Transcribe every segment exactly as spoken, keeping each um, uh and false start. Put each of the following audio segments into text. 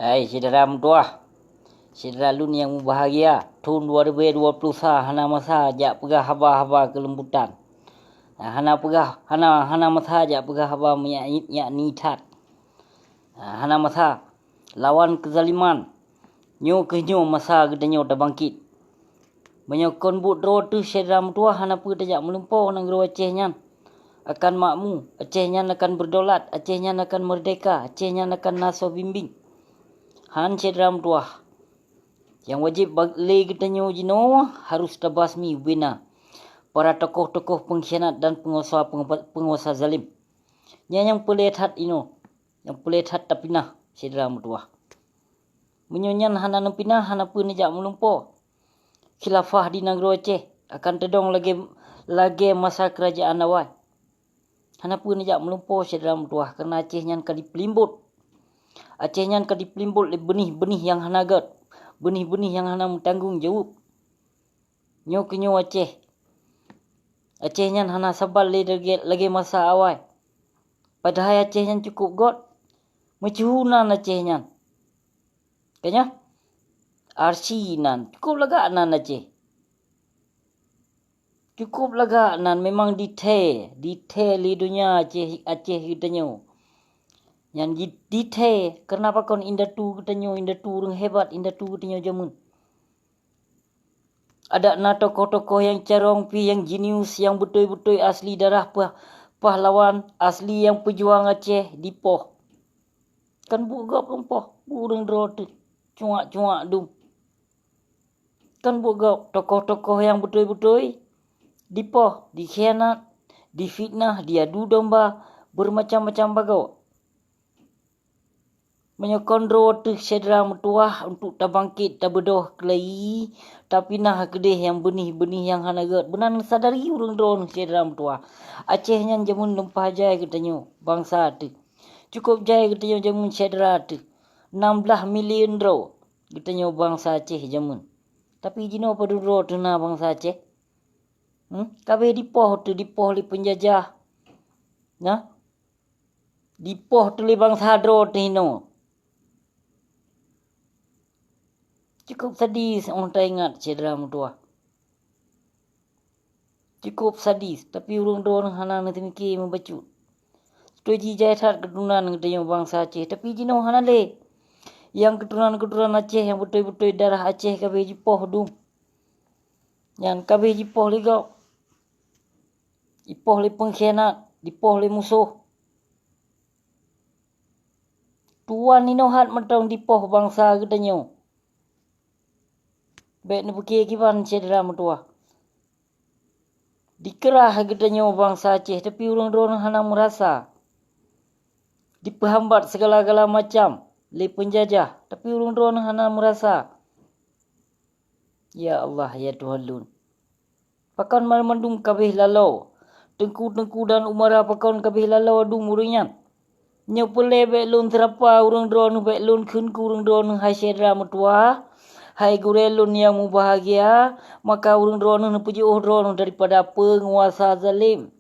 Hai syedara meutuwah, syedara lôn nyang mubahgia, thon dua ribèe dua ploh sa hana masa jak peugah haba-haba keuleumbutan. Hana peugah, hana, hana masa jak peugah haba meunyak, yakni that. Hana masa lawan keuzaliman. Nyoe kheueh nyoe masa geutanyoe tabangkét. Meunyoe kon buet droe teuh syedara meutuwah, hana peue tajak meulumpoe nanggroe Aceh nyan akan makmu, Aceh nyan akan beudaulat, Aceh nyan akan meurdehka, Aceh nyan akan na soe bimbéng. Han syedara meutuwah. Nyang wajéb ba-, lé geutanyoe jinoe harôh tabasmi ubena para tokoh-tokoh peungkhianat dan peungusaha, peungusaha zalém. Nyan nyang peureulèe that inoe, nyang peureulèe that tapinah syedara meutuwah. Meunyoe nyan hana neupinah, hana peue neujak meulumpoe. Khilafah di nanggroe Aceh akan teudong lagèe, lagèe masa keurajeuen awai. Hana peue neujak meulumpoe syedara meutuwah, kareuna Aceh nyan ka jipeulimbot. Aceh nyan ka jipeulimbot lé beunih-beunih nyang hana gèt, beunih-beunih nyang hana meutanggong jaweueb. Nyoe keuh nyoe Aceh. Aceh nyan hana saban lé lagèe, lagèe masa awai. Padahai Aceh nyan cukôp gèt. Meusyeuhu nan Aceh nyan. Ka nyan? Arsi nan. Cukôp lagak nan Aceh. Cukôp lagak nan, memang dithèe, dithèe lé donya Aceh, Aceh geutanyoe. Nyan di-, dithèe, kareuna pakon indatu geutanyoe, indatu ureueng hebat, indatu geutanyoe jameun. Adak na tokoh-tokoh nyang carông pih, nyang jenius, nyang beutôi-beutôi asli darah pah-, pahlawan, asli nyang peujuang Aceh dipoh. Kan buet gob lumpoh, buet ureueng droe teuh, cuak-cuak dum. Kan buet gob, tokoh-tokoh nyang beutôi-beutoi dipoh, dikhianat, difitnah, diadu domba, beumacam-macam bagoe. Meunyoe kon droe teuh syedara meutuwah untuk tabangkét, tabeudôh keulayi, tapinah keudeh nyang beunih-beunih nyang hana gèt, meunan sadari ureueng droeneuh syedara meutuwah. Aceh nyan jameun lumpah jai geutanyoe bansa teuh. Cukôp jai geutanyoe jameun syedara teuh. Nam blaih milyon droe geutanyoe bansa Aceh jameun. Tapi jinoe padum droe teuh na bansa Aceh? Hmm? Ka abéh dipoh teuh, dipoh lé peunjajah. Nah, dipoh teuh lé bansa droe teuh inoe. Cukôp sadis 'oh taingat syedara meutuwah. Cukôp sadis, tapi ureueng droeneuh hana neuteumiki meubacut. Beutôi jih jai that keuturonan geutanyoe bansa Aceh, tapi jinoe hana lé. Nyang keuturonan-keuturonan Aceh nyang beutôi-beutôi darah Aceh ka abéh jipoh dum. Nyan ka abéh jipoh lé gob. Jipoh lé peungkhianat, jipoh lé musoh. Tuwan inoe hat mantong dipoh bansa geutanyoe. Bèk neupeukie kiban syedara meutuwah. Dikeurah geutanyoe bansa Aceh, tapi ureueng droeneuh hana meurasa. Dipeuhambat sigala-gala macam lé peunjajah, tapi ureueng droeneuh hana meurasa. Ya Allah, ya Tuhan lôn, pakon banmandum ka abéh laloe? Teungku-teungku dan umara pakon ka abéh laloe dum ureueng nyan? Nyoe peureulèe bèk lôn seurapa ureueng droeneuh, bèk lôn kheun keu ureueng droeneuh, hai syedara meutuwah, hai gurèe lôn nyang mubahgia, maka ureueng droeneuh neupeujiôh droeneuh daripada peunguasa zalém.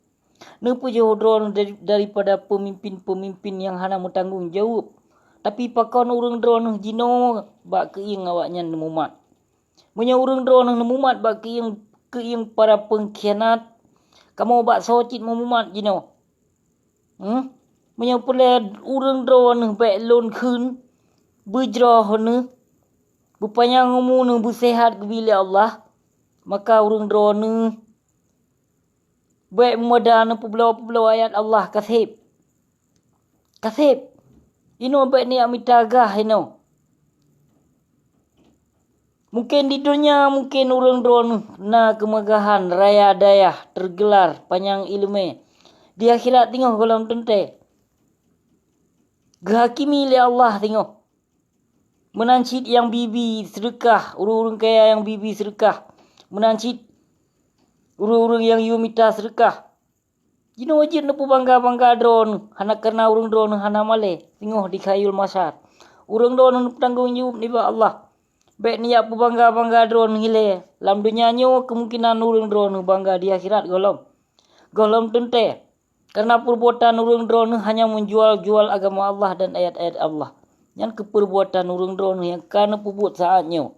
Neupeujiôh droeneuh dari, daripada peumimpin-peumimpin nyang hana meutanggong jaweueb. Tapi pakon ureueng droeneuh jinoe bak keuieng awaknyan neumumat? Meunyoe ureueng droeneuh neumumat bak keuieng, keuieng para peungkhianat, kamoe bak soe cit meumumat jinoe? Hmm? Meunyoe peureulèe ureueng droeneuh bèk lôn kheun, beujroh neuh, beupanyang umu neuh, beuseuhat geubri lé Allah, maka ureueng droeneuh bèk meumada neupeubloe-peubloe ayat Allah, ka sép. Ka sép. Inoe bèk neujak mita gah inoe. Mungken di donya, mungken ureueng droeneuh na keumeugahan raya dayah, tergelar, panyang iéleumé. Di akhirat teungoh gohlom teuntèe. Geuhakimi lé Allah teungoh. Meunan cit nyang bi-bi seudeukah, ureueng-ureueng kaya nyang bi-bi seudeukah. Meunan cit ureueng-ureueng nyang yue mita seudeukah. Jinoe jeuet neupeubangga-bangga droeneuh, hana kareuna ureueng droeneuh hana malèe, teungoh di kayul mahsyar. Ureueng droeneuh neupeutanggong jaweueb nibak Allah. Bèk neujak peubangga-bangga droeneuh ilèe. Lam donya nyoe keumungkinan ureueng droeneuh bangga, di akhirat gohlom. Gohlom teuntèe. Kareuna peurbuatan ureueng droeneuh hanya meujual-jual agama Allah dan ayat-ayat Allah. Nyan keupeurbuatan ureuëng droeneuh nyang ka neupeubuet saát nyoe.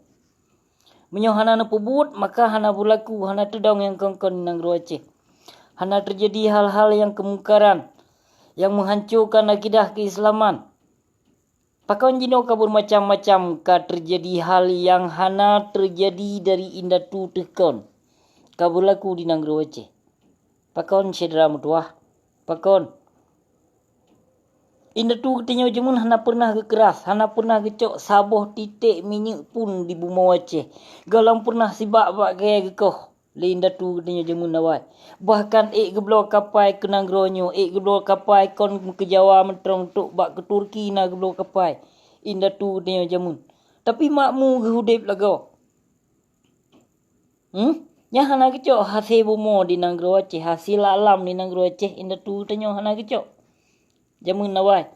Meunyoe hana neupeubuet, maka hana beulaku, hana teudong nyang kon-kon di nanggroe Aceh. Hana teujadi hal-hal nyang keumungkaran, nyang meuhancokan akidah keuislaman. Pakon jinoe ka beumacam-macam ka teujadi hal nyang hana teujadi dari indatu teuh kon ka beulaku di nanggroe Aceh. Pakon syedara meutuwah? Pakon? Indatu geutanyoe jameun hana peureunah geukeuras, hana peureunah geucok saboh titek minyeuk pun di bumoe Aceh. Gohlom peureunah sibak bak kayée geukoh lé indatu geutanyoe jameun awai. Bahkan ék geubloe kapai keu nanggroe nyoe, ék geubloe kapai kon keu Jawa meutrông trok bak keu Turki na geubloe kapai indatu geutanyoe jameun. Tapi makmu geuh udeb lagoe. Hmm? Nyan hana geucok hasé bumoe di nanggroe Aceh, hasé alam di nanggroe Aceh indatu geutanyoe hana geucok. Jameun awai.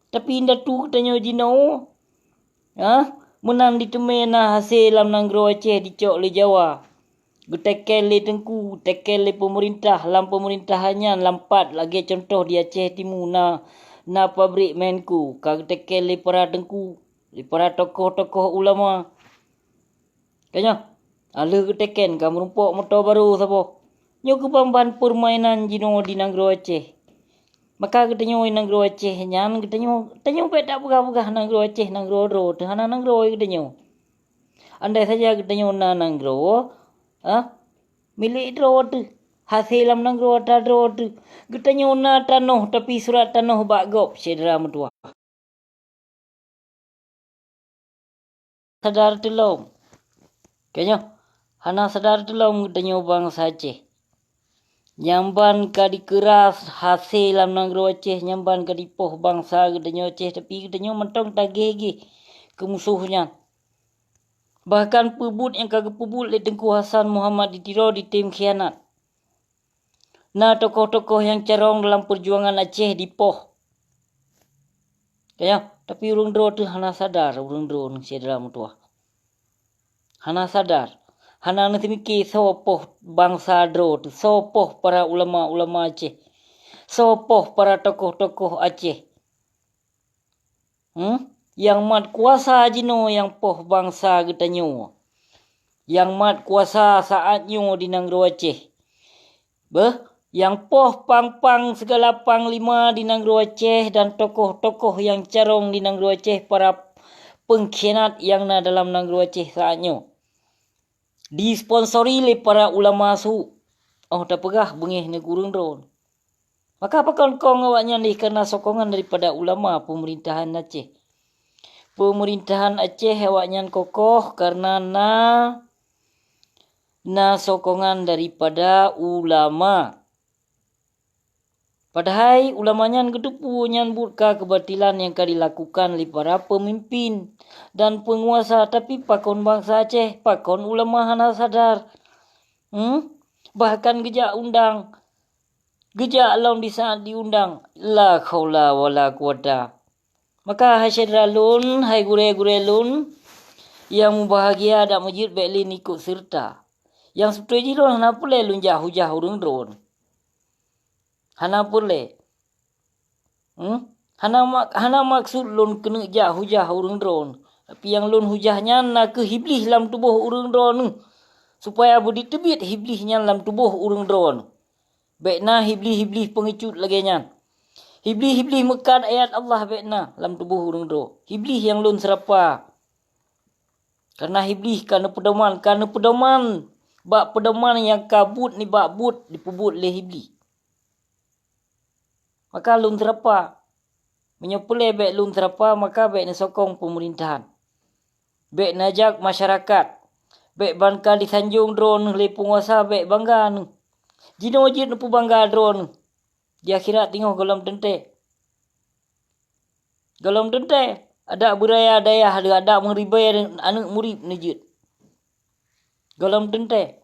Tapi indatu geutanyoe jinoe, ha? Meunan diteumé na hasé lam nanggroe Aceh dicok lé Jawa. Geuteken lé teungku, geuteken lé peumeurintah, lam peumeurintahan nyan lam pat lagée cuntoh di Aceh Timu na, na pabrik Menko, ka geuteken lé para teungku, lé para tokoh-tokoh ulama. Ka nyoe, ka lheueh geuteken ka meurumpok moto barô saboh. Nyoe keuban-ban peurmainan jinoe di nanggroe Aceh. Maka geutanyoe di nanggroe Aceh nyan, geutanyoe, geutanyoe bék tapeugah-peugah nanggroe Aceh nanggroe droe teuh, hana nanggroe geutanyoe. Andai saja geutanyoe na nanggroe, ha, milék droe teuh, hasé lam nanggroe atra droe teuh. Geutanyoe na tanoh, tapi surat tanoh bak gob, syedara meutuwah. Sadar teulom. Ka nyoe, hana sadar teulom geutanyoe bansa Aceh. Nyang ban ka dikeuras hasé lam nanggroe Aceh, nyang ban ka dipoh bansa geutanyoe Aceh, tapi geutanyoe mantong tagéh-géh keu musoh nyan. Bahkan peubuet nyang ka geupeubuet lé Teungku Hasan Muhammad di Tiro ditem khianat. Na tokoh-tokoh nyang carông dalam peujuangan Aceh dipoh. Ka nyoe, tapi ureuëng droe teuh hana sadar, ureuëng droe syedara meutuwah. Hana sadar, hana neuteumike soe poh bansa droe teuh, soe poh para ulama-ulama Aceh, soe poh para tokoh-tokoh Aceh. Hmm? Nyang mat kuasa jinoe nyang poh bansa geutanyoe. Nyang mat kuasa saát nyoe di nanggroe Aceh. Beuh, nyang poh pang-pang sigala panglima di nanggroe Aceh dan tokoh-tokoh nyang carông di nanggroe Aceh para peungkhianat nyang na dalam nanggroe Aceh saát nyoe. Disponsori lé para ulama su. Oh tapeugah beungéh ngon ureuëng droe. Maka pakon kong awaknyan deh kareuna sokongan daripada ulama peumeurintahan Aceh. Peumeurintahan Aceh awaknyan kokoh kareuna na, na sokongan daripada ulama. Padahai ulama nyan geuteupeue nyan buet ka keubatilan nyang ka dilakukan lé para peumimpin dan peunguasa, tapi pakon bansa Aceh, pakon ulama hana sadar? Hmm? Bahkan geujak undang, geujak lom di saát diundang. La haula wala quwata. Maka hai syedara lôn, hai gurée-gurée lôn, nyang mubahgia dak meujeuet bék lé ikot seureuta. Nyang seubeutôi jih lôn hana peureulée lôn jak hujah ureuëng droe. Hana peureulée. Hmm? Hana mak-, hana maksud lôn keuneuk jak hujah ureuëng droe. Tapi nyang lôn hujah nyan na kheueh Iblih lam tuboh ureuëng droe, supaya beuditeubiet Iblih nyan lam tuboh ureuëng droe. Bék na Iblih-Iblih peungecut lagée nyan. Iblih-Iblih meukat ayat Allah bék na lam tuboh ureuëng droe. Iblih nyang lôn seurapa. Kareuna Iblih ka neupeudoman, ka neupeudoman bak peudoman nyang ka buet nibak buet dipeubuet lé Iblih. Maka lôn seurapa. Meunyoe peureulée bék lôn seurapa, maka bék neusokong peumeurintahan. Bék neujak masyarakat. Bék ban ka disanjong droe lé peunguasa, bék bangga neuh. Jinoe jeuet neupeubangga droe. Di akhirat teungoh gohlom teuntée. Gohlom teuntée, adak beuraya dayah lé adak meuribée aneuëk murit neujeuet. Gohlom teuntée.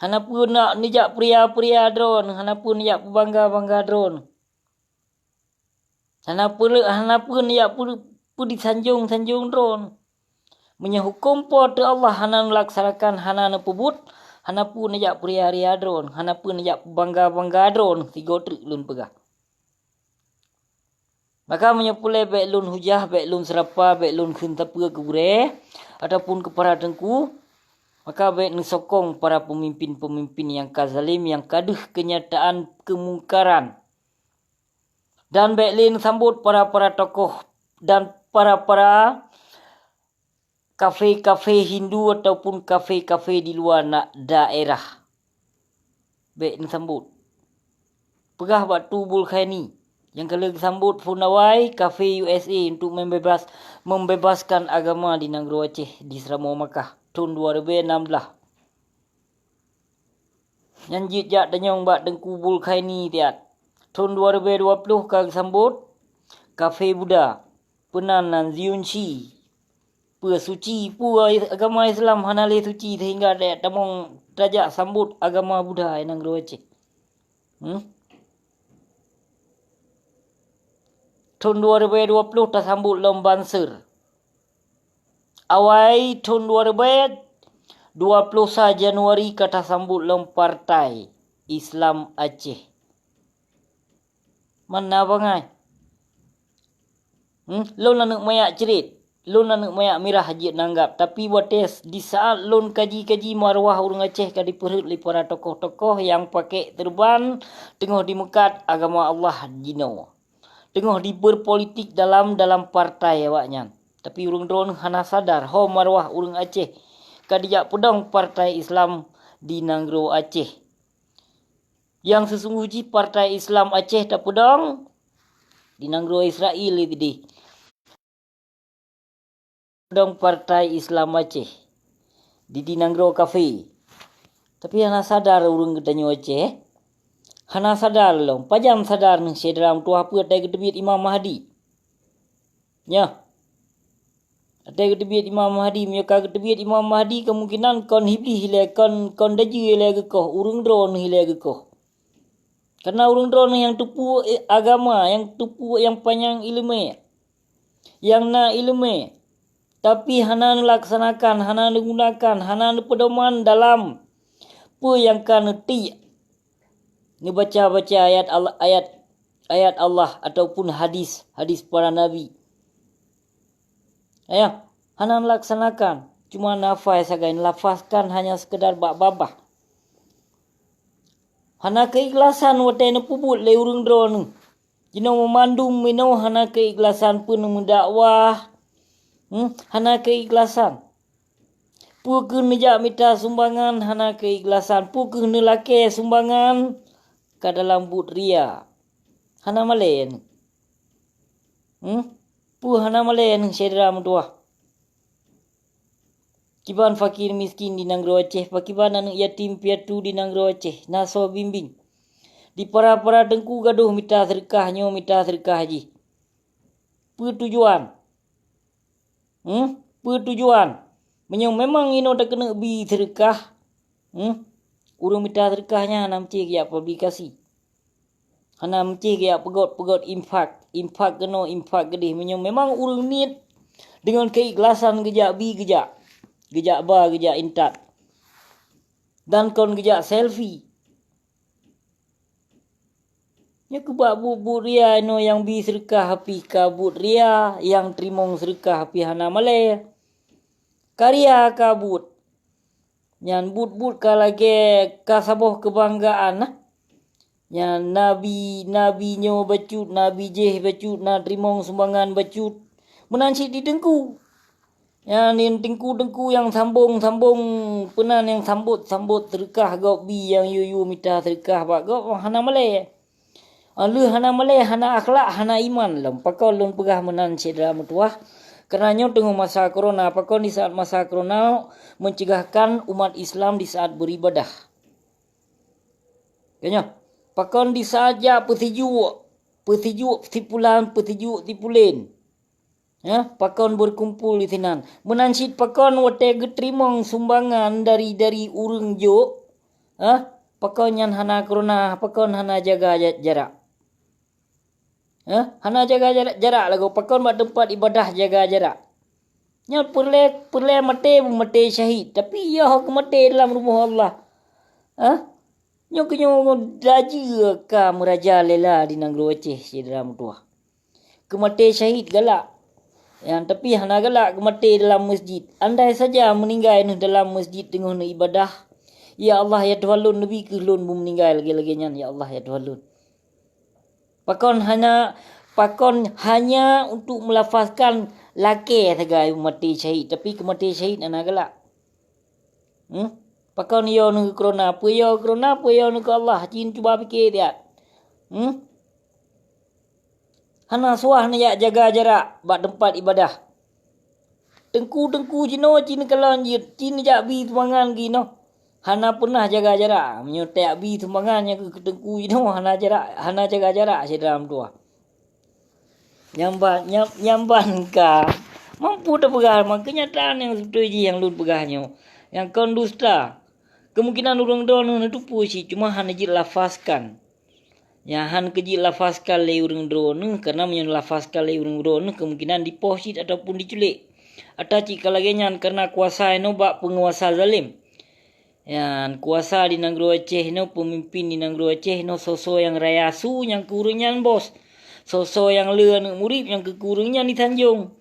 Hana peue nak neujak peuria-peuria droe, hana peue neujak peubangga-bangga droe. Hana peue, hana peue neujak peu-, peudisanjong-sanjong droe. Meunyoe huköm Po teu Allah hana neulaksanakan, hana neupeubuet, hana peue neujak peuria-ria droe, hana peue neujak peubangga-bangga droe, sigoe treuk lôn peugah. Maka meunyoe peureulée bék lôn hujah, bék lôn seurapa, bék lôn kheun sapeue keu gurée ataupun keu para teungku, maka bék neusokong para peumimpén-peumimpén nyang ka zalim, nyang ka deuh keunyataan keumungkaran. Dan bék lé neusambot para-para tokoh dan para-para kafé-kafé Hindu ataupun kafé-kafé di luwa na-, daerah. Bék neusambot. Peugah bak Tu Bulkhaini nyang ka lheueh geusambot phôn awai kafé U S A untuk membebas-, membebaskan agama di nanggroe Aceh di Seuramoe Makkah thon dua ribée nam blaih. Nyan jeuet jak tanyong bak Teungku Bulkhaini tiat. Thon dua ribée dua ploh ka geusambot kafé Buddha, peunan nan Zion Shi. Peue suci, peue agama Islam hana lé suci sehingga tajak tamong tajak sambot agama Buddha i nanggroe Aceh. Hmm? Thon dua ribée dua ploh tasambot lom banser. Awai thon dua ribée dua ploh sa Januari ka tasambot lom Partai Islam Aceh. Mana bangai? Hmm? Lôn aneuëk mayak cret, lôn aneuëk mayak mirah jeuet nanggab, tapi watée s-, di saat lôn kaji-kaji maruah ureuëng Aceh ka dipeurhot lé para tokoh-tokoh nyang pakek teureuban teungoh dimeukat agama Allah jinoe. Teungoh diberpolitik dalam-dalam partai awaknyan. Tapi ureuëng droeneueh hana sadar ho maruah ureuëng Aceh ka dijak peudong Partai Islam di nanggroe Aceh. Nyang seusunggoh jih Partai Islam Aceh tapeudong di nanggroe Israel ideh. Peudong Partai Islam Aceh di, di nanggroe kafé. Tapi hana sadar ureuëng geutanyoe Aceh. Hana sadar lom. Pajan sadar neuh syedara meutuwah peue watée geuteubiet Imam Mahdi. Nyoe. Watée geuteubiet Imam Mahdi, meunyoe ka geuteubiet Imam Mahdi, kemungkinan kon Iblih ilée, kon, kon dajeu ilée geukoh, ureuëng droeneueh ilée geukoh. Karena ureuëng droeneueh nyang teupeue, eh, agama, nyang teupeue, nyang panyang iéleumé, nyang na iéleumé, tapi hana neulaksanakan, hana neugunakan, hana neupeudoman dalam peue nyang ka neutiek. Neubaca-baca ayat Allah, ayat, ayat Allah ataupun hadis, hadis para nabi. Ayah, hana neulaksanakan, cuma nafai sagai neulafazkan hanya sekedar bak babah. Hana keuikhlasan watée neupeubuet lé ureuëng droeneueh. Jinoe meumandum inoe hana keuikhlasan, peue neumeudakwah, hmm, hana keuikhlasan. Peue kheueh neujak mita sumbangan hana keuikhlasan, peue kheueh neulakée sumbangan ka dalam buet ria. Hana malée neuh. Hmm? Peue hana malée neuh syedara meutuwah? Kiban fakir miskin di nanggroe Aceh, pakiban aneuëk yatim piatu di nanggroe Aceh, na soe bimbéng. Di para-para teungku gadôh mita seudeukah nyoe, mita seudeukah jih. Peue tujuan? Hmm? Peue tujuan? Meunyoe memang inoe takeuneuk bi seudeukah, hmm? Ureuëng mita seudeukah nyan hana meucéh geujak publikasi. Hana meucéh geujak peugét-peugét infak. Infak keunoe, infak keudeh. Meunyoe memang ureuëng niet deungon keuikhlasan geujak bi, geujak. Geujak ba, geujak intat. Dan kon geujak selfie. Nyoe keubak buet-buet ria inoe nyang bi seudeukah pih ka buet ria, nyang teurimong seudeukah pih hana malée. Ka ria ka buet. Nyan buet-buet ka lagée ka saboh keubanggaan, nah. Nyan nabi, nabi nyoe bacut, nabi jéh bacut, na teurimong sumbangan bacut. Meunan cit di teungku. Nyan teungku-teungku nyang sambong-sambong, peunan nyang sambot-sambot seudeukah gob bi nyang yue-yue mita seudeukah bak gob hana malée. Lheueh hana malée, hana akhlak, hana iman lom. Pakon lôn peugah meunan syedara meutuwah? Kareuna nyoe teungoh masa korona, pakon di saat masa korona meuceugahkan umat Islam di saat beuribadah. Pakon di saat jak peusijuek, peusijuek sipulan, peusijuek sipulen. Pakon beukumpul disinan. Meunan cit pakon watée geuteurimong sumbangan dari, dari ureuëng jok, pakon nyan hana korona, pakon hana jaga ja-, jarak. Hana jaga jarak, jarak lagoe pakon bak teumpat ibadah jaga jarak. Nyan peureulée, peureulée maté, maté syahid, tapi yoh keumaté dalam rumoh Allah. Nyoe keunyoe laju ka meurajalela di nanggroe Aceh syedara meutuwah. keumaté syahid galak. Nyan, tapi hana galak keumaté dalam masjid. Andai saja meuninggai neuh dalam masjid teungoh neuibadah, "Ya Allah, ya Tuhan lôn, neubi kheueh lôn beumeuninggai lagée-lagée nyan, ya Allah, ya Tuhan lôn." Pakon hana, pakon hanya untuk meulafazkan lakée sagai maté syahid, tapi keumaté syahid hana galak. Hmm? Pakon yo neuh keu corona, peue yo keu corona, peue yo neuh keu Allah, cit cuba pike siat. Hmm? Hana suah neujak jaga jarak bak teumpat ibadah. Teungku-teungku jinoe cit neukalon jeuet, cit neujak bi sumbangan ginoe. Hana peunah jaga jarak. Meunyoe tajak bi sumbangan nyang keu teungku jinoe hana jarak, hana jaga jarak syedara meutuwah. Nyang ban, nyang, nyang ban ka mampu tapeugah, ma keunyataan nyang seubeutoi jih nyang lôn peugah nyoe. Nyang kon dusta. Kemungkinan ureuëng droeneuh neuteupeue cit, cuma hana jilafazkan. Nyan hana keu jilafazkan lé ureuëng droeneuh, karna meunyoe lafazkan lé ureuëng droeneuh, kemungkinan dipoh cit ataupun diculék. Ata cit ka lagée nyan karna kuasa inoe bak peunguasa zalem. Nyan kuasa di nanggroe Aceh inoe, peumimpin di nanggroe Aceh inoe, soe-soe nyang raya su nyang keu ureuëng nyan bos. Soe-soe nyang le aneuëk murit nyang keu ureuëng nyan disanjong.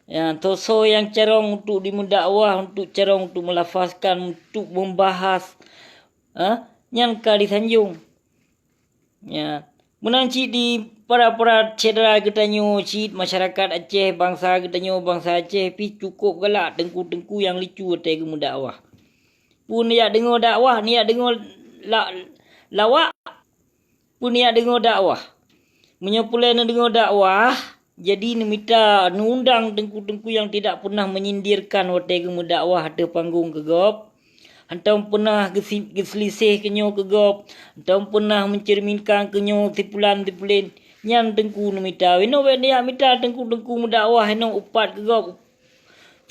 Nyan soe-soe nyang carông untuk dimeudakwah, untuk carông untuk meulafazkan, untuk membahas, ha? Nyan ka disanjong. Ya, meunan cit di para-para syedara geutanyoe cit, masyarakat Aceh, bansa geutanyoe, bansa Aceh pih cukôp galak teungku-teungku nyang licu watée geumeudakwah. Peue neujak deungoe dakwah, neujak deungoe la-, lawak, peue neujak deungoe dakwah. Meunyoe peureulée neudeungoe dakwah, jadi neumita, neuundang teungku-teungku nyang tidak pernah menyindirkan watée geumeudakwah ateueh panggong keu gob. Hantom peunah geusi-, geuseuliseh keu nyoe keu gob, hantom peunah meuceureuminkan keu nyoe sipulan sipulen. Nyan teungku neumita. Inoe bék neujak mita teungku-teungku meudakwah inoe upat keu gob,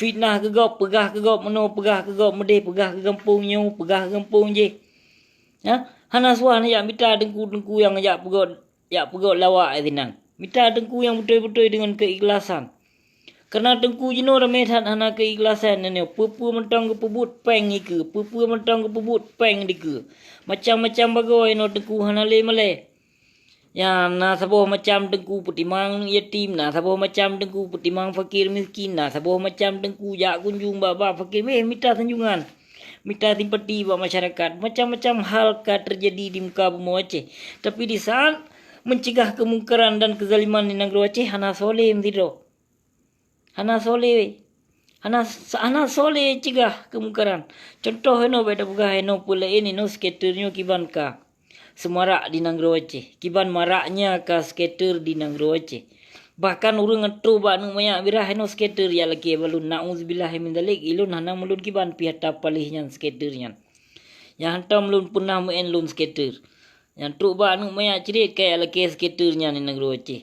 fitnah keu gob, peugah keu gob meunoe, peugah keu gob meudeh, peugah keu gampông nyoe, peugah keu gampông jéh. Ha? Hana suah neujak mita teungku-teungku nyang jak peugöt, jak peugöt lawak sinan. Mita teungku nyang beutôi-beutôi deungon keuikhlasan. Kareuna teungku jinoe ramé that hana keuikhlasan nyan, peue-peue mantong geupeubuet péng ikeue, peue-peue mantong geupeubuet péng dikeue. Macam-macam bagoe inoe teungku hana lé malée. Nyan na saboh macam teungku peutimang yatim, na saboh macam teungku peutimang fakir miskin, na saboh macam teungku jak kunjong bak-bak fakir miskin mita sanjungan, mita simpati bak masyarakat. Macam-macam hal ka teujadi di muka bumoe Aceh. Tapi di saat meucegah keumungkaran dan keuzaliman di nanggroe Aceh hana soe lé meusidroe. Hana soe lé, hana, hana soe lé cegah keumungkaran. Cuntoh inoe bék tapeugah inoe peue laén inoe scatter nyoe kiban ka seumarak di nanggroe Aceh. Kiban maraknya ka scatter di nanggroe Aceh. Bahkan ureuëng trok bak aneuëk manyak mirah inoe scatter jak lakée bak lôn. Nauzubillah min dzalik, ilôn hana meulôn kiban pih ata paléh nyan scatter nyan. Nyang hantom lôn peunah meu'en lôn scatter. Nyang trok bak aneuëk manyak cret ka jak lakée scatter nyan di nanggroe Aceh.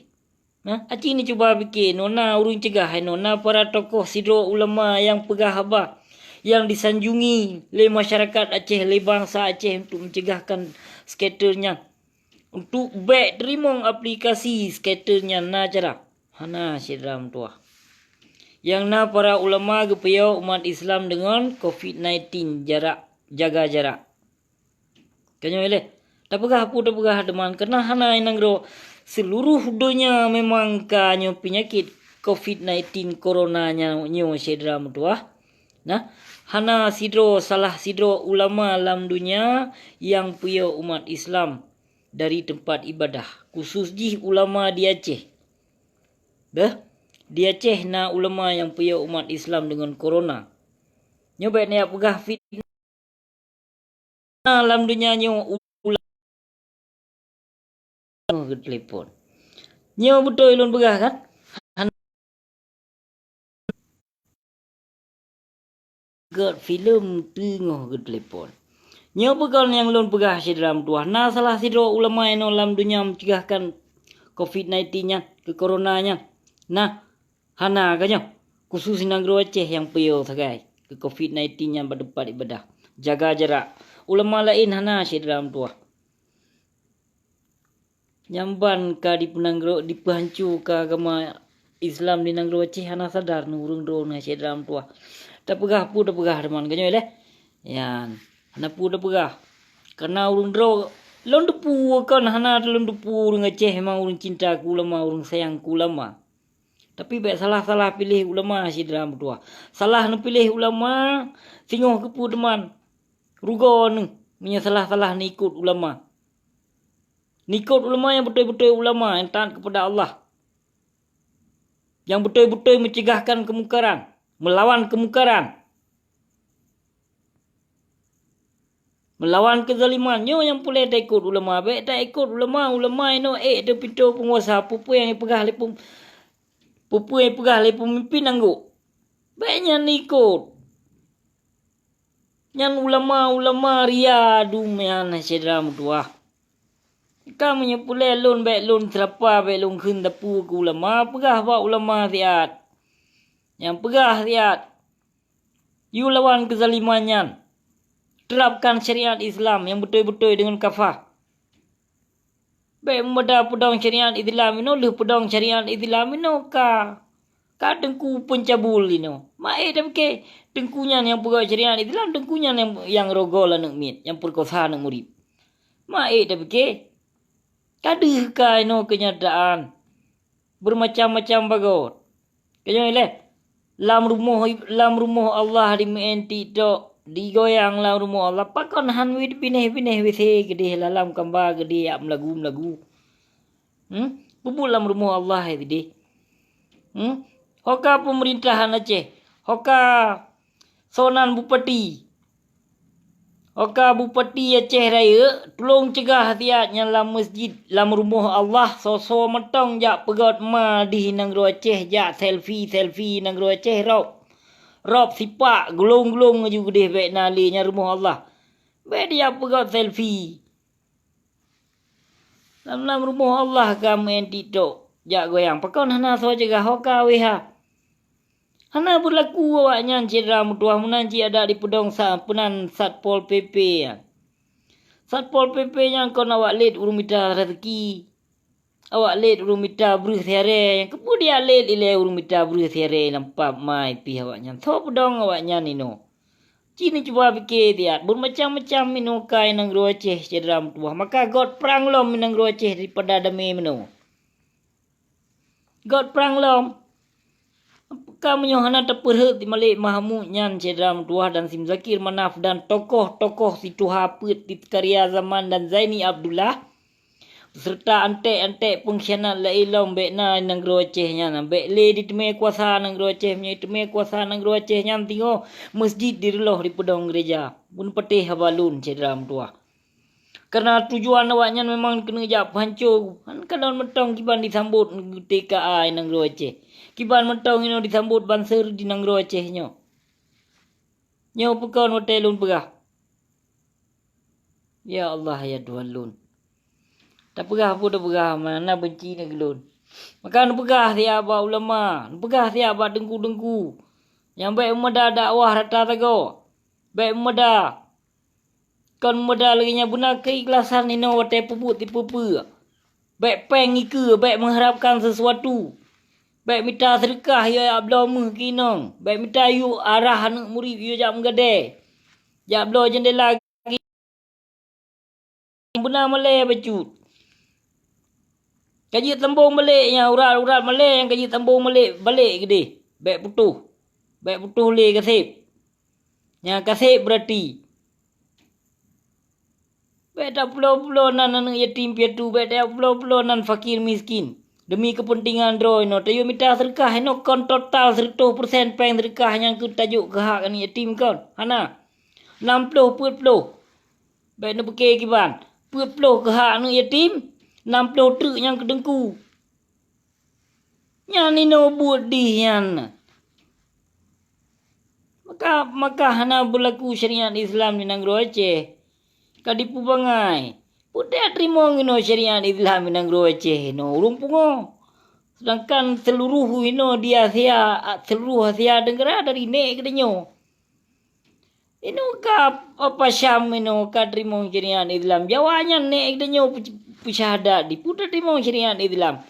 Nah, aci neucuba pike, nona ureuëng cegah hai nona para tokoh sidroe ulama nyang peugah haba, nyang disanjungi lé masyarakat Aceh, lé bansa Aceh untuk mencegahkan scatter nyan. Untuk bék teurimong aplikasi scatter nyan na cara. Hana syedara meutuwah. Nyang na para ulama geupiôh umat Islam deungon covid sembilan belas jarak, jaga jarak. Keu nyoe lé, tapeugah peue tapeugah teuma, keunan hana i nanggroe, seuluruh donya memang ka nyoe peunyakét covid sembilan belas corona nyoe, nyoe syedara meutuwah. Nah, hana sidroe salah sidroe ulama lam donya nyang piôh umat Islam dari teumpat ibadah, khusus jih ulama di Aceh. Beh, di Aceh na ulama nyang piôh umat Islam deungon corona. Nyoe bék neujak peugah fitnah. Lam donya nyoe ulang geutelepon. Nyoe beutôi lôn peugah kan? Han-, gét filem teungoh geutelepon. Nyoe peue kon nyang lôn peugah syedara meutuwah. Na salah sidroe ulama inoe lam donya meucegahkan covid sembilan belas nyan, keu corona nyan. Nah, hana ka nyoe, khusus nanggroe Aceh nyang piôh sagai keu covid sembilan belas nyan bak teumpat ibadah. Jaga jarak. Ulama laén hana syedara meutuwah. Nyang ban ka dipeunanggroe, dipeuhanco ka agama Islam di nanggroe Aceh hana sadar neu ureuëng droe neu syedara meutuwah. Tapeugah peue tapeugah teuma ka nyoe lé. Nyan, hana peue tapeugah. Kareuna ureuëng droe lôn teupeu kon hana lôn teupeu ureuëng Aceh memang ureuëng cinta keu ulama, ureuëng sayang keu ulama. Tapi bék salah-salah piléh ulama, syedara meutuwah. Salah neupiléh ulama, singoh keupeue teuma. Rugoe neuh meunyoe salah-salah neuikot ulama. Neuikot ulama nyang beutôi-beutôi ulama nyang taat keupada Allah. Nyang beutôi-beutôi meuceugahkan keumungkaran, meulawan keumungkaran, meulawan keuzaliman. Nyoe nyang peureulée taikot ulama. Bék taikot ulama, ulama inoe ék teupintoe peunguasa, peue-peue nyang peugah lé pem-, peue-peue nyang peugah lé peumimpin anggôk. Bék nyan ikot. Nyan ulama-ulama ria dum nyan, syedara meutuwah. Ka meunyoe peureulée lôn, bék lôn seurapa, bék lôn kheun teupeu keu ulama, peugah bak ulama siat. Nyang peugah siat, yue lawan keuzaliman nyan. Terapkan syariat Islam nyang beutôi-beutôi deungon kafah. Bék meumada peudong syariat Islam inoe, lheueh peudong syariat Islam inoe ka, ka teungku peuncabul inoe. Maé tapike, teungku nyan nyang peugöt syariat Islam, teungku nyan nyang, nyang rogol aneuëk miet, nyang peukosa aneuëk murit. Maé tapike, ka deuh ka inoe keunyataan. Beumacam-macam bagot. Keunyoe lé, lam rumoh, lam rumoh Allah di meu'en TikTok, digoyang lam rumoh Allah. Pakon han wit binéh-binéh W C keudeh, lam kamba keudeh, jak meulagu-meulagu. Hmm? Peubuet lam rumoh Allah keudeh. Hmm? Ho ka peumeurintahan Aceh. Ho ka Soe nan bupati? Ho ka bupati Aceh Rayeuk, tulông ceugah siat nyan lam meuseujid, lam rumoh Allah, soe-soe mantong jak peugöt ma dih nanggroe Aceh, jak selfie-selfie nanggroe Aceh rop. Rop sipak, gulong-gulong aju keudeh, bék na lé nyan rumoh Allah. Bék dijak peugöt selfie. Lam, lam rumoh Allah ka meu'en TikTok jak goyang. Pakon hana soe ceugah ho ka W H? Hana beurlaku awaknyan syedara meutuwah meunan cit adak dipeudong sa-, peunan Satpol P P nyan. Satpol P P nyan kon awak lét ureuëng mita raseuki. Awak lét ureuëng mita breueh siaré, nyang keupeue dijak lét ilée ureuëng mita breueh siaré lam pap mai pih awaknyan. Soe peudong awaknyan inoe? Ci neucuba pike siat, beumacam-macam meunoe kai nanggroe Aceh syedara meutuwah. Maka göt prang lom nanggroe Aceh daripada damé meunoe. Göt prang lom. Ka meunyoe hana tapeurhot si Malik Mahmud nyan syedara meutuwah dan si Muzakir Manaf dan tokoh-tokoh si tuha peuet si Zakaria Zaman dan Zaini Abdullah, Beuseureuta anték-anték peungkhianat laén lom bék na nanggroe Aceh nyan. Bék lé diteumé kuasa nanggroe Aceh. Meunyoe jiteumé kuasa nanggroe Aceh nyan, singoh meuseujid direulôh dipeudong geureja. Beuneupeutéh haba lôn syedara meutuwah. Kareuna tujuan awaknyan memang keuneuk jak peuhanco. Han kalon mantong kiban disambot T K A nanggroe Aceh. Kiban mantong inoe disambot banser di nanggroe Aceh nyoe. Nyoe peukon watée lôn peugah. Ya Allah, ya Tuhan lôn. Tapeugah peue tapeugah, mana benci na keu lôn. Maka neupeugah siat bak ulama, neupeugah siat bak teungku-teungku. Nyang bék meumada dakwah rata sagoe. Bék meumada. Kon meumada lagée nyan beuna keuikhlasan inoe watée peubuet sipeue-peue. Bék péng ikeue, bék meuharapkan sisuatu. Bék mita seudeukah yue jak bloe méuh keu inong. Bék mita yue arah aneuëk murit yue jak meugadée. Jak bloe jeundela. Beuna malée bacut. Ka jeuet sambong balek nyang urat-urat malée nyang ka jeuet sambong balek, balek keudeh. Bék putôh. Bék putôh lé kaseb. Nyang kaseb beurati. Bék tapeulo-pulo nan aneuëk yatim piatu, bék tapeulo-pulo nan fakir miskin. Deumi keupeuntengan droe inoe, tayue mita seudeukah inoe kon total seureutôh peureusén péng seudeukah nyang keu tajok keu hak aneuëk yatim kon. Hana. Nam ploh peuet ploh. Bék neupeuke kiban. Peuet ploh keu hak aneuëk yatim, nam ploh treuk nyang keu teungku. Nyan inoe buet dih nyan. Maka, maka hana beulaku syariat Islam di nanggroe Aceh. Ka dipeubangai. Peue teurimong inoe syariat Islam di nanggroe Aceh inoe ureuëng pungo. Seudangkan seuluruh inoe di Asia, seuluruh Asia Tenggara dari nek geutanyoe. Inoe ka apa Syam inoe ka teurimong syariat Islam. Jawa nyan nek geutanyoe peuc-, peusyahadat di peue tateurimong syariat Islam.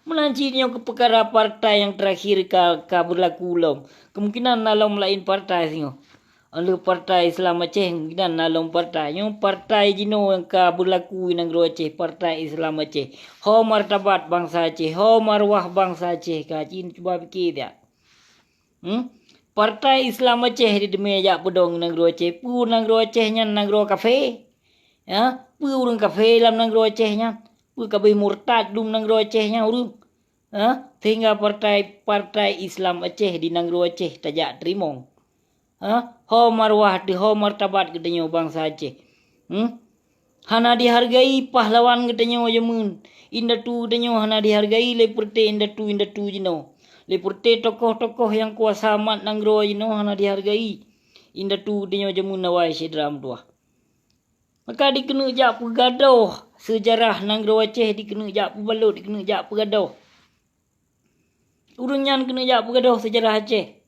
Meunan cit nyoe keu peukara partai nyang teurakhir ka, ka beulaku lom. Keumungkinan na lom laén partai singoh. Oleh Partai Islam Aceh, mungkin na lom partai. Nyoe partai jinoe nyang ka beulaku di nanggroe Aceh, Partai Islam Aceh. Ho martabat bansa Aceh, ho marwah bansa Aceh ka cit, cuba pike siat. Hmm? Partai Islam Aceh di teumé jak peudong nanggroe Aceh. Peue nanggroe Aceh nyan nanggroe kafé? Ya, peue ureuëng kafé lam nanggroe Aceh nyan? Peue kabéh murtad dum nanggroe Aceh nyan ureuëng? Ha? Sehingga partai, Partai Islam Aceh di nanggroe Aceh tajak teurimong. Ha? Ho marwah teuh, ho martabat geutanyoe bansa Aceh. Hmm? Hana dihargai pahlawan geutanyoe jameun. Indatu geutanyoe hana dihargai lé peureuté indatu-indatu jinoe. Lé peureuté tokoh-tokoh nyang kuasa mat nanggroe jinoe hana dihargai. Indatu geutanyoe jameun awai syedara meutuwah. Maka dikeuneuk jak peugadôh seujarah nanggroe Aceh, dikeuneuk jak peubalot, dikeuneuk jak peugadôh. Ureuëng nyan keuneuk jak peugadôh seujarah Aceh.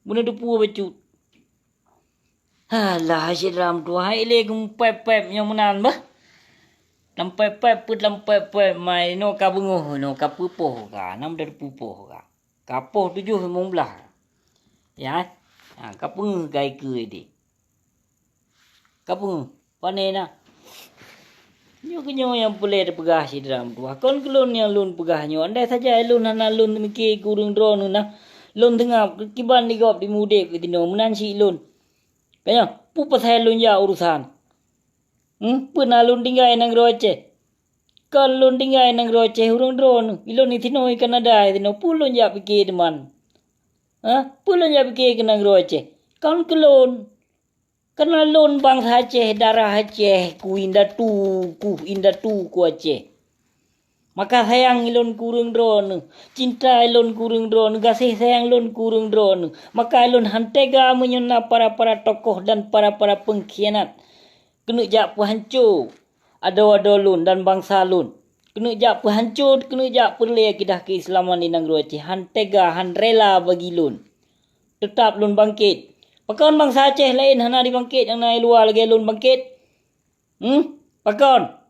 Beuneuteupeu bacut. Halah, syedara meutuwah, hai lé geumupép-pép nyoe meunan bah. Lampép-pép peuet lampép-pép mai, inoe ka beungoh, inoe ka peupoh ka, nam teupeue poh ka. Ka poh tujoh limong blaih. Ya, ha, ka peungeuh ka ikeue deh. Ka peungeuh, pane na. Nyoe keuh nyoe nyang peureulée teupeugah syedara meutuwah. Kon keu lôn nyang lôn peugah nyoe. Andai saja lôn hana lôn teumike keu ureuëng droeneuh na, lôn teungoh kiban di gob di mudeb keu tinoe meunan cit lôn. Ka nyoe, peue pasai lôn jak urosan? Hmm, peue na lôn tinggai nanggroe Aceh? Kon lôn tinggai nanggroe Aceh ureuëng droeneuh. Ilôn di tinoe i Kanada tinoe. Peue lôn jak pike teuma? Ha? Peue lôn jak pike keu nanggroe Aceh? Kon keu lôn. Kareuna lôn bansa Aceh, darah Aceh, ku indatu, ku indatu ku Aceh. Maka sayang ilôn keu ureuëng droeneuh, cinta ilôn keu ureuëng droeneuh, gaséh sayang lôn keu ureuëng droeneuh. Maka ilôn han tega meunyoe na para-para tokoh dan para-para peungkhianat keuneuk jak peuhanco adoe-adoe lôn dan bansa lôn. Keuneuk jak peuhanco, keuneuk jak peureulée akidah keuislaman di nanggroe Aceh. Han tega, han rela bagi lôn. Teutab lôn bangkét. Pakon bansa Aceh laén hana dibangkét nyang na i luwa lagée lôn bangkét? Hmm? Pakon?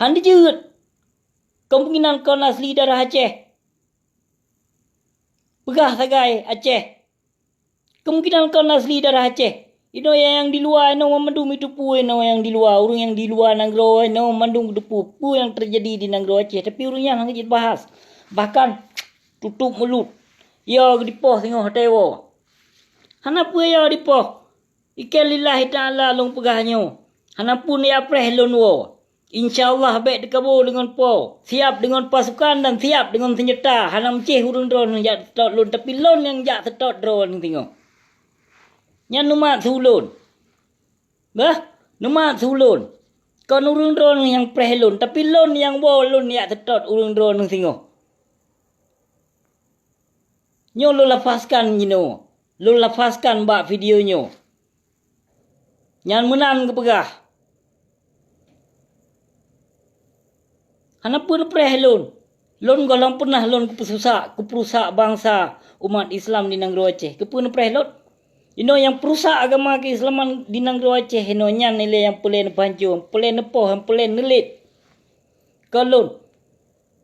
Han dijeuet. Kemungkinan kon asli darah Aceh. Peugah sagai Aceh. Kemungkinan kon asli darah Aceh. Inoe nyang di luwa, inoe mandum jiteupeue, inoe nyang di luwa, ureuëng nyang di luwa nanggroe, inoe mandum jiteupeue peue nyang teujadi di nanggroe Aceh. Tapi ureuëng nyan hana jeuet bahas. Bahkan tutup mulut. Yo geudipoh singoh watée woe. Hana peue yo dipoh. Ikén lillahi ta'ala lôn peugah nyoe. Hana pun ya preh lôn woe. Insya Allah bék teukabo deungon po, siap deungon pasukan dan siap deungon seunjata. Hana meucéh ureuëng droeneuh jak seutôt lôn, tapi lôn nyang jak seutôt droeneuh singoh. Nyan neumat su lôn. Bah, neumat su lôn. Kon ureuëng droeneuh nyang preh lôn, tapi lôn nyang woe lôn jak seutôt ureuëng droeneuh singoh. Nyoe lôn lafazkan jinoe, lôn lafazkan bak video nyoe. Nyan meunan geupeugah. Hana peue neupreh lôn. Lôn gohlom peunah lôn kupeususak, kupeurusak bansa umat Islam di nanggroe Aceh. Keupeue neupreh lôn? Inoe nyang peurusak agama keuislaman di nanggroe Aceh inoe nyan ilée nyang peureulée neupeuhanco, peureulée neupoh, peureulée neulét. Kon lôn.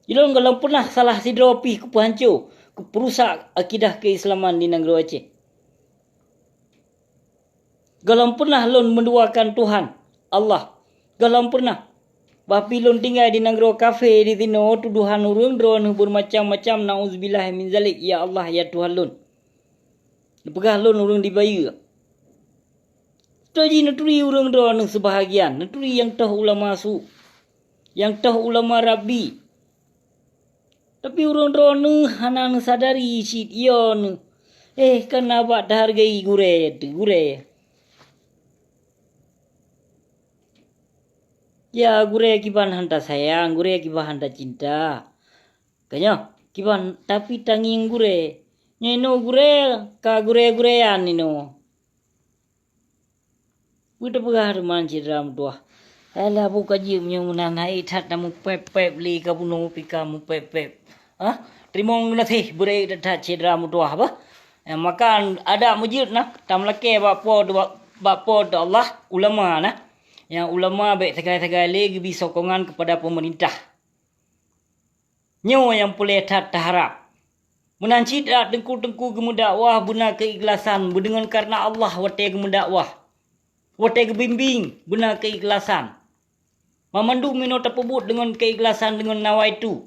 Ilôn gohlom peunah salah sidroe pih kupeuhanco, kupeurusak akidah keuislaman di nanggroe Aceh. Gohlom peunah lôn meuduakan Tuhan, Allah. Gohlom peunah. Bah pih lôn tinggai di nanggroe kafé di sinoe tudohan ureuëng droeneuh beumacam-macam, nauzubillah min zalik, ya Allah, ya Tuhan lôn. Neupeugah lôn ureuëng dibayeue. Toh jih neuturi ureuëng droeneuh seubahagian, neuturi nyang toh ulama su, nyang toh ulama rabbi. Tapi ureuëng droeneuh hana neusadari cit yo neuh. Eh, kan abak tahargai gurée teuh, gurée. Ya, gurée kiban han tasayang, gurée kiban han tacinta. Ka nyoe, kiban tapi tangieng gurée. Nyoe inoe gurée ka gurée-guréean inoe. Peue teupeugah teuma syedara meutuwah? Alah, buka jeuem nyoe meunan hai that na mupép-pép lé ka bunoe pih ka mupép-pép. Hah? Teurimong geunaséh beureuek that-that syedara meutuwah bah. Eh, maka adak meujeuet na tameulakée bak Po, bak Po teu Allah ulama na. Nyang ulama bék sagai-sagai lé geubi sokongan keupada peumeurintah. Nyoe nyang peureulée that taharab. Meunan cit dak teungku-teungku geumeudakwah beuna keuikhlasan, beudeungon kareuna Allah watée geumeudakwah. Watée geubimbéng beuna keuikhlasan. Banmandum inoe tapeubuet deungon keuikhlasan deungon nawaitu.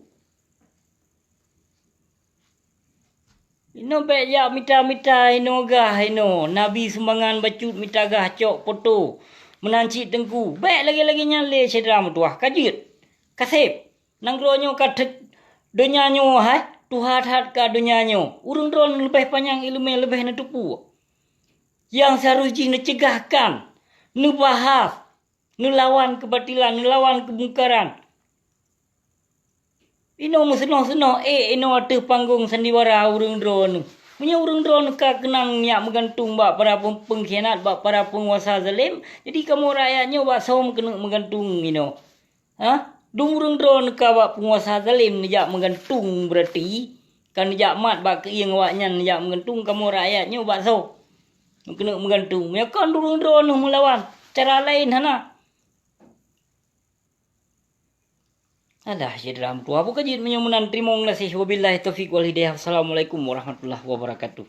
Inoe bék jak mita-mita inoe gah inoe, nabi sumbangan bacut mita gah cok poto. Meunan cit teungku, bék lagée-lagée nyan lé syedara meutuwah, ka jeuet, ka seb. Nanggroe nyoe ka that, donya nyoe hai, tuha that ka donya nyoe. Ureuëng droe leubeh panyang iéleumé leubeh neuteupeue. Nyang seharôh jih neuceugahkan, neubahas, neulawan keubatilan, neulawan keumungkaran. Inoe meuseunoh-seunoh ék inoe ateueh panggong sandiwara ureuëng droeneuh. Meunyoe ureuëng droeneuh ka keunong jak meugantung bak para peungkhianat, bak para peunguasa zalém, jadi kamoe rakyat nyoe bak soe keuneuk meugantung inoe? Hah? Dum ureuëng droeneuh ka bak peunguasa zalém neujak meugantung, beurati ka neujak mat bak keuieng awaknyan neujak meugantung, kamoe rakyat nyoe bak soe keuneuk meugantung? Meunyoe kon ureuëng droeneuh meulawan, cara laén hana. Alah, syedara meutuwah, bukon jeuet meunyoe meunan. Teurimong gaséh. Wabillahi taufiq wal hidayah. Assalamualaikum warahmatullahi wabarakatuh.